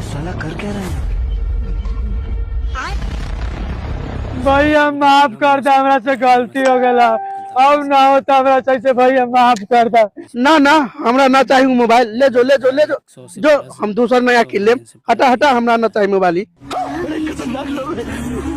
साला कर क्या रहा है? भैया माफ कर दे, हमरा से गलती हो गला, अब ना होता हमरा से, भैया माफ कर दे। ना ना, हमरा ना चाही मोबाइल, ले जो ले जो ले जो जो, हम दूसर नया किन लेम। हटा हटा, हमरा ना चाही मोबाइल। खतरनाक लोग।